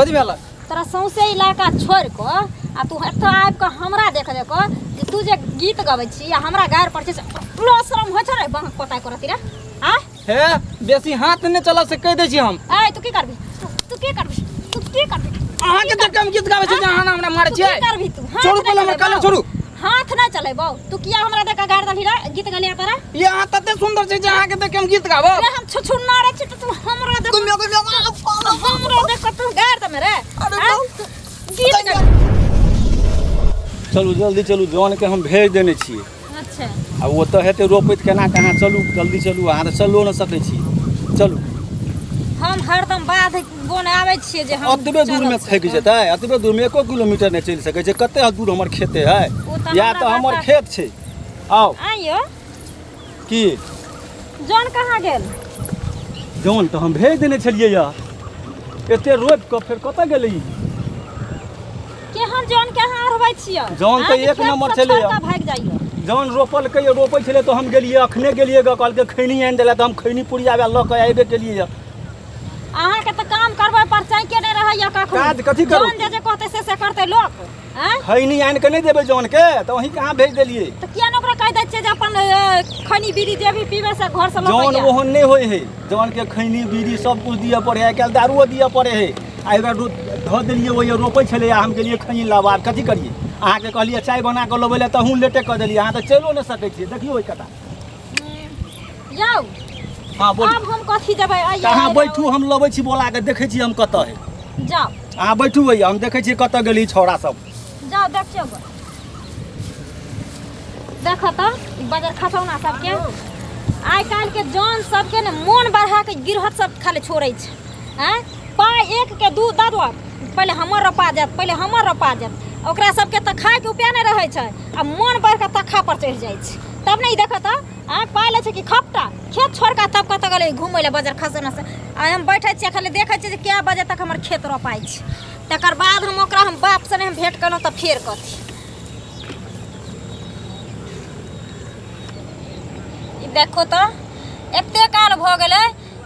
कथी भेल? तोरा सौंसे इलाका छोड़ के आ तू एतऽ आबि कऽ हमरा देख देख जे तू जे गीत गबै छी आ हमरा गारि पड़ै छै, लो शरम होइ छौ रे बाँक पोताइ करती रे? आ हे बेसी हाथ नहि चलब से कहि दै छी हम। ऐ तू की करबी? तू की करबी? तू की करबी? अहाँके देख के हम गीत गाबै छी जे अहाँ हमरा मारै तू छियै। की करबी तू? हाथ छोड़ू नहि पहिले हमर चलेबौ। कान छोड़ू। हाथ नहि चलेबौ। तू किया हमरा देख के गारि देलही रे? गीत गलिया तोरा? ये अहाँ तते सुन्दर छै जे अहाँके देख के हम गीत गाबब। रे हम छुछुन्ना रे छी त तू हमरा देख हमरा देख के तू गारि दमे रे। अरे आ? तू गीत गा। चलू जल्दी चलू, जौन के हम भेज देने छियै। अच्छा आ ओतऽ हेतै रोपैत केना कहाँ। चलू जल्दी चलू, अहाँ तऽ चलो नहि सकै छी। चलू। हम हरदम बाध बोन आबै छियै जे हम ओतबे दूर में चलब थकि जेतै, एतबे दूर में एको किलोमीटर नहि चलि सकै छै। कते दूर हमर खेते है, ओ तऽ या हमरा तऽ हमर बात- खेत छै। आउ। आइयो की जौन कहाँ गेल? जौन तऽ हम भेज देने छलियै यऽ एते रोपि कऽ, फेर कतऽ गेलै ई? केहन जौन के अहाँ अरबै छियै? जौन तऽ अहाँके एक खेत नम्बर सब छलैया। छोड़ि कऽ भागि जाइयो। जौन रोपलकै रोपै छलै तऽ हम गेलियै, अखने गेलियै ग, कहलकै खैनी आनि देला तऽ हम खैनी पुड़िया लऽ कऽ आबे केलियै यऽ। अहाँके तऽ काम करबै पर चैके नहि रहैया कखनो। काज कथी करू? जौन जे जे कहतै से से करतै लोक। आँय? खैनी आनि कऽ नहि देबै जौनके तऽ वहीं कहाँ भेज देलियै? तऽ किया ने ओकरा कहि दै छियै जे अपन खैनी बीड़ी जे भी पीबै से घर से लऽ जौन कऽ आइया। ओहन नहि होइ है। जौनके खैनी बीड़ी सब कुछ दिअ पड़े है, आइ काल्हि दारुओ दिअ पड़े है। आ एकरा धऽ देलियै, ओहि रोपै छलै आ हम गेलियै खैनी लाबऽ। आब कथी करियै? अहाँके कहलियै चाय बना कऽ लबै लए तऽ अहूँ लेटे कऽ देलियै। अहाँ तऽ चलिओ नहि सकै छियै। देखियौ ओहि कता। यौ। हँ बोलू। आब हम कथी जेबै? आइया तऽ अहाँ आइया। बैठू, हम लबै छी बोला कऽ, देखै छी हम कतऽ है। जाउ। अहाँ बैठू भैया, हम देखै छियै कतऽ गेली छौड़ा सब। जाउ देखियौ गो। देखऽ तऽ ई बजर खसौना सबके, आइ काल्हिके जौन सबके ने मोन बढ़ा के गिरहत सब खाली छोड़ै छै। आँय पाइ एक के दू दऽ देलक, पहिले हमर रोपा जायत, पहिले हमर रोपा जायत। ओकरा सबके तऽ खायके उपाय नहि रहै छै आ मोन बढ़ि कऽ तक्खा पर चढ़ि जाइ छै। तब ने ई देखऽ तऽ आँय पाइ लै छै कि खपटा खेत छोड़ि कऽ तब कतऽ गेलै घुमै लए बजर खसौना से। आइ हम बैठै छियै खाली देखै छियै जे कए बजे तक हमर खेत रोपाइ छै, तकर बाद हम ओकरा हम बापसँ नहि हम भेँट केलहुँ तऽ फेर कथी। ई देखो तऽ एते काल भऽ गेलै,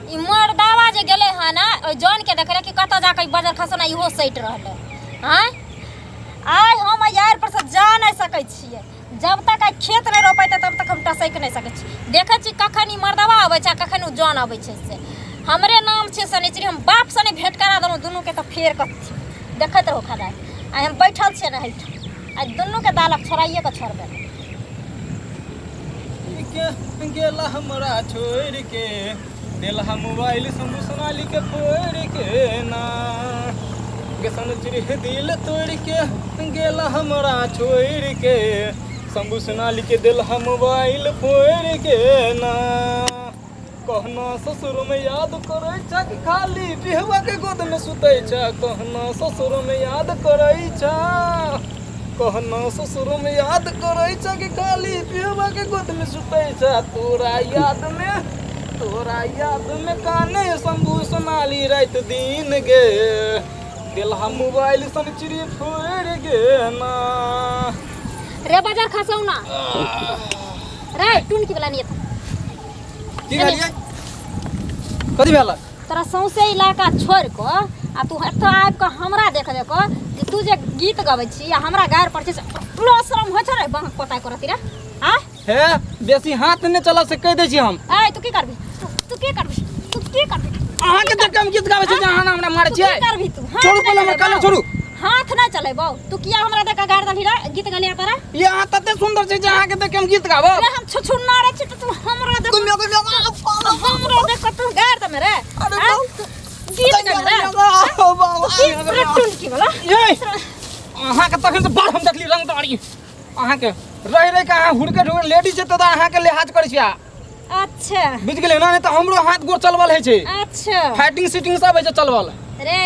ई मर्दावा जे गेलै हँ ने ओहि जौनके देखै लए कि कतऽ जाकऽ ई बजर खसौना इहो सटि रहलै। आँय आइ हम एहि आड़ि पर से जा नहि सकै छियै, जब तक आइ खेत नहि रोपेतै तब तक हम टसकि नहि सकै छी। देखै छी कखन ई मर्दवा अबै छै आ कखन ओ जौन अबै छै। से हमरे नाम छै शनिचरी, हम बापसँ नहि भेँट करा देलहुँ दुनूके तऽ फेर कथी देखैत रहू खदाइ। आइ हम बैठल छियै ने एहिठाम, आइ दुनूके दालक छोड़ाइए कऽ छोड़बै। के गेला हमरा छोड़ के, देलहा मोबाइल शंभू सोनाली के फोड़ के ना गे सनचरी दिल तोड़ के गेला हमरा छोड़ के, शंभू सोनाली के देलहा मोबाइल फोड़ के ना। कहना ससुर में याद करै छ कि खाली बिहवा के गोद में सुतै छ? कहना ससुर में याद करै छ, कहना ससुर में याद करै छ कि खाली बिहवा के गोद में सुतै छ? तोरा याद में, तोरा याद में काने शंभू सोनाली राति दिन गे, देलहा मोबाइल सनचिरी फोड़ गे ना। रे बजर खसौना रे टुनकी वाला नियत। की कहलियै? कथी भेल? तोरा सौंसे इलाका छोड़ि कऽ आ तू एतऽ आबि कऽ हमरा देख देख जे तू जे गीत गबै छी आ हमरा गारि पड़ै छै से लो शरम होइ छौ रे बाँक पोताइ करती रे? आ हे बेसी हाथ नहि चलब से कहि दै छी हम। ऐ तू की करबी? तू की करबी? तू की करबी? अहाँके देख के हम गीत गाबै छी जे अहाँ हमरा मारै तू की छियै। करबी तू? हाथ छोड़ू नहि पहिले हमर चलेबौ। कान छोड़ू। हाथ नहि चलेबौ। तू किया हमरा देख के गारि देलही रे? गीत गलिया तोरा? ये अहाँ तते सुन्दर छै जे अहाँके देख के हम गीत गाबब। रे हम छुछुन्ना रे छी त तू हमरा देख हमरा देख के तू गारि दमे रे। अरे आँय? तू गीत गमे रे। की रे टुनकी वाला? ये अहाँके तखन से बड़ हम देखली रंगदारी अहाँके रहि रहि के अहाँ हुड़के ढुके लेडीज छै तऽ अहाँके लिहाज करै छी। अच्छा बुझि गेलियै ने? नहि तऽ हमरो हाथ गोर चलबल होइ छै। अच्छा फाइटिंग सीटिंग सब होइ छै चलबल। रे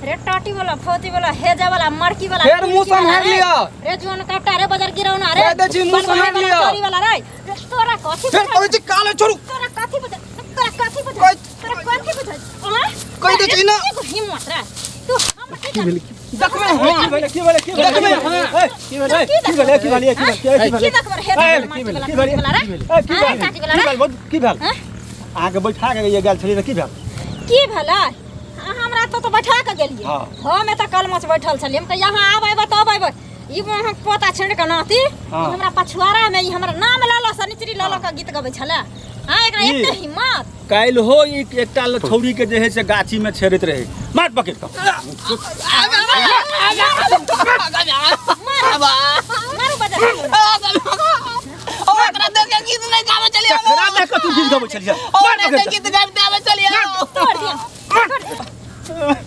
रे टाटी वाला फौजी वाला हेजा वाला मरकी वाला फेर मुँह टुनकी वाला सम्हारि रे। लिअ। रे जोन काटा रे बजर गिरौना रे कहि दै छी, मुँह बनवाए सम्हारि वाला, लिअ। चोरी वाला रे। रे तोरा कथी फेर बुझाइ? कहै छी काले छोड़ू। तोरा कथी बुझाइ? तोरा कथी बुझाइ? कहै तोरा कथी बुझाइ? आँय? कहि दै छी ने। एगो हिम्मत रे तू हम की करबी? देखबै हँ। की भेलै? की भेलै? की भेलै? देखबै हँ। ए, की भेलै? की भेलै? की भेलै? की भेलै? की की भेलै? देखबै रे? हेजा ए, वाला, की मरकी भेलै? वाला, की भेलै? टुनकी वाला रे? ए, की आँय, भेल? टाटी वाला की रे? भेल? की भेल? आँय? अहाँके बैठा के गेल छलियै तऽ की भेल? की भेलै? हमरा तो बैठा के गेलिए। हम एतऽ कलमच बैठल छलियै, हम कह यहाँ आब तब अयबै। ई अहाँ पोता छेड़ के नाती हमरा पछुआरा में ई हमरा नाम ल ल सनिचरी ल ल के गीत गबै छले। हां एकरा एते हिम्मत काल्हि हो ई एकटा छौड़ी के जे है से गाछी में छेड़ैत रहे, मार पकड़ के मारू बजा ओ एकरा देख के गीत नहीं गावे चलिए, एकरा देख के तू गीत गावे चलिए, मार पकड़ के गीत गाबते आवे चलिए। तोड़ दिया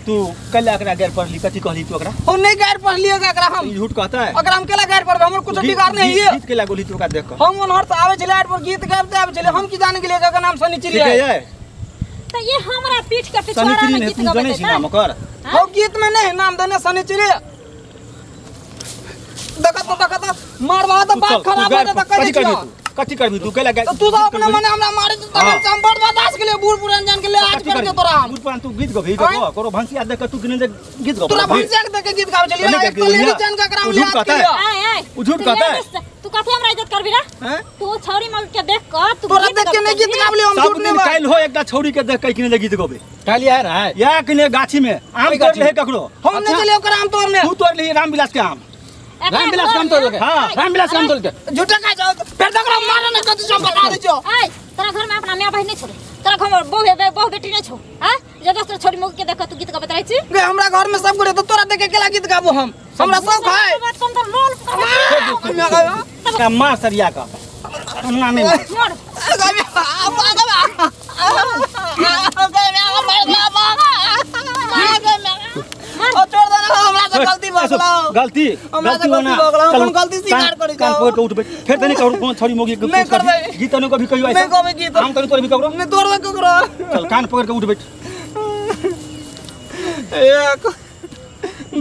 तू कल एकरा गैर पढ़ली, कथी कहली तू एकरा? हम नहीं गैर पढ़ली एकरा, हम झूठ कहता है। अगर हम केला गैर पढ़बे, हमर कुछ बिगाड़ नहीं है। गीत केला गोली तू ओकरा देख के हम ओनहर से आवे छले, आठ पर गीत गाबते आवे छले, हम की जान गेलिए एकर नाम सनिचरी है। त ये हमरा पीठ के पिछवाड़ा में गीत गाबै छै, नाम ओकर हो गीत में नहीं नाम देने सनिचरी। देखत तो देखत मारबा त बात खराब हो जाता, कथी करबी तू? कथी करबी तू? केला तो तू तो अपने मने हमरा मारे त हम बड़ बर्दाश्त के लिए बूढ़ पुरान जान के लिए आज कर के तोरा हम बूढ़ पुरान तू गीत गबी तो करो भंसिया देख के तू किने गीत गब तोरा भंसिया के देख के गीत गावे चलिए। एक तो लेडी जान के एकरा झूठ कहता है, उ झूठ कहता है। तू कथी हमरा इज्जत करबी रे? तू छौरी मग के देख के तू तोरा देख के नहीं गीत गाबली हम, झूठ नहीं। काल हो एकटा छौरी के देख के किने गीत गबे काल यार है या किने गाछी में आम तोड़ ले ककरो, हम नहीं चले ओकरा आम तोड़ने, तू तोड़ ले रामविलास के आम, रामविलास काम तोड़ के। हां रामविलास काम तोड़ के झूठा का जाओ फिर तकरा मारे न कथि सब बता दे छो। ए तोरा घर में अपना माय बहिन नहीं छोड़े, तोरा घर में बहु बेटी नहीं छो। हां जे दोसर छोड़ी मुग के देख तू गीत गाबत रहै छी गे, हमरा घर में सब गोरे तो तोरा देख के केला गीत गाबो हम, हमरा सब खाए बात कम तो लोल का मार सरिया का ना नहीं मार ओ छोड़ दे ना, हमरा से गलती भऽ गेलौ, गलती हमरा से गलती भऽ गेलौ, हम गलती स्वीकार करै कान पकड़ के उठ बैठ, फेर तनी करू कोन छड़ी मोगी के नहीं करबै गीत तनु कभी कहियो ऐसा नहीं कहबै गीत, हम तनु तोर भी ककरो नहीं तोरबै ककरो। चल कान पकड़ के उठ बैठ। 1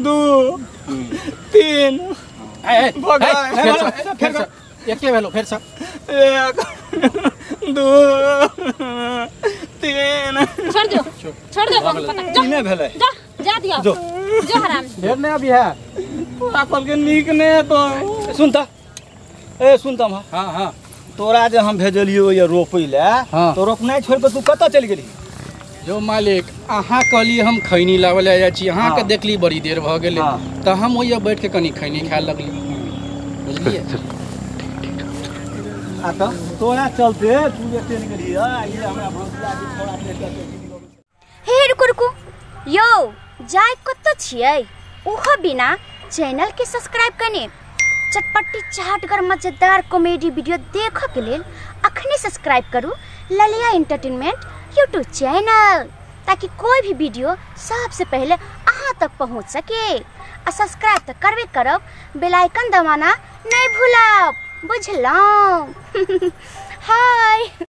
2 3 ए भऽ गेलै, फेर से एके भेलो, फेर से 1 2 3 छोड़ दो, छोड़ दो पता तीने भेलै, जा जा दिया जो जो हराम फेर नहीं अभी है तोरा सबके नीक नहीं तो सुनता ए सुनता हम। हां हां तोरा जे हम भेजलियो ये रोपै ले तो रोपनाइ छोड़ के तू कतऽ चलि गेली? जो मालिक अहाँ कहली हम खैनी लाबै ले जाइ छी, अहाँ के देखली बड़ी देर भऽ गेलै तऽ हम ओइया बैठ के कनी खैनी खाए लगली, बुझलियै? आ तऽ तोरा चलते तू जे चलि गेली ये हमरा भंसिया के छोड़ा के हे रुकू रुकू यो जाय कतऽ छियै ओहो बिना चैनल के सब्सक्राइब कने चटपटी चाटगर मजेदार कॉमेडी वीडियो देखऽ के लेल अखने सब्सक्राइब करू ललिया एंटरटेनमेंट यूट्यूब चैनल, ताकि कोई भी वीडियो सबसे पहले अहाँ तक पहुँच सके। आ सब्सक्राइब तो करबे करब, बेल आइकन दबाना नहीं भूलब, बुझलहुँ? हाय।